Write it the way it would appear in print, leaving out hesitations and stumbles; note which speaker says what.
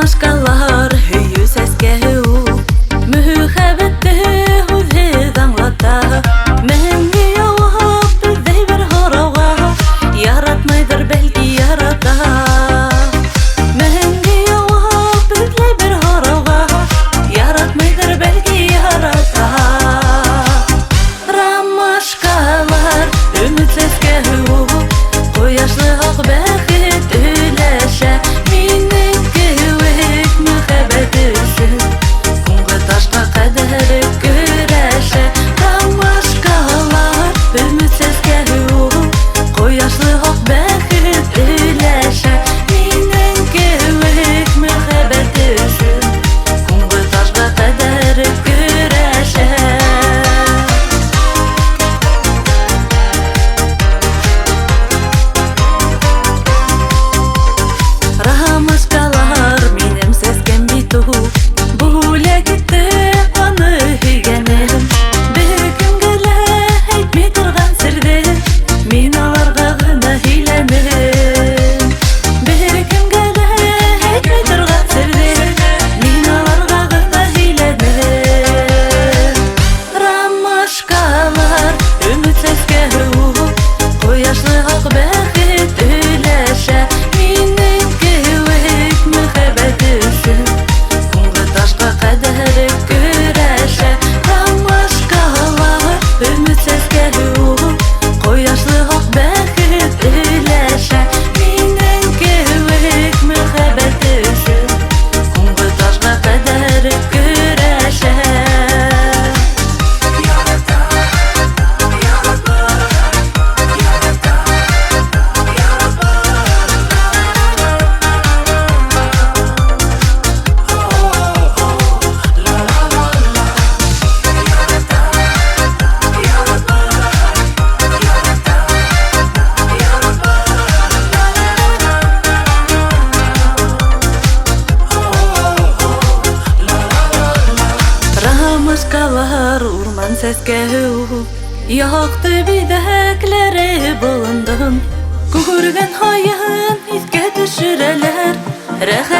Speaker 1: Ромашкалар һөю сәскәһе ул, Мөхәббәтте һүҙһеҙ аңлата. Мәңге яуап эҙләй бер һорауға, Яратмайҙыр, бәлки ярата. Мәңге яуап эҙләй бер һорауға, Яратмайҙыр, бәлки ярата. Ромашкалар өмөт сәскәһе ул, Ҡояшлы аҡ бәхет өләшә. Минең кеүек мөхәббәт өсөн Һуңғы ташҡа ҡәҙәр көрәшә. Ромашкалар өмөт сәскәһе ул, Ҡояшлы аҡ бәхет өләшә. Минең кеүек мөхәббәт өсөн Һуңғы ташҡа ҡәҙәр көрәшә. Ромашкалар минең сәскәм бит ул, Бүләк итте аны һөйгәнем. Бер кемгә лә әйтмәй торған серҙе Мин аларға ғына һөйләнем. Бер кемгә лә әйтмәй торған серҙе Мин аларға ғына һөйләнем. Ромашкалар өмөт сәскәһе ул, Ҡояшлы аҡ бәхет өләшә. Минең кеүек мөхәббәт өсөн Һуңғы ташҡа ҡәҙәр көрәшә. Ромашкалар өмөт сәскәһе ул, Ҡояшлы аҡ бәхет өләшә. Минең кеүек мөхәббәт өсөн Һуңғы ташҡа ҡәҙәр көрәшә.
Speaker 2: Ярата, яратма, ярата, яратма. La la la la. Ярата, яратма, ярата, яратма. La la la la.
Speaker 1: Ромашкалар урман сәскәһе ул, Яҡты биҙәкләре болондоң. Күргән һайын иҫкә төшөрәләр. Рәхәт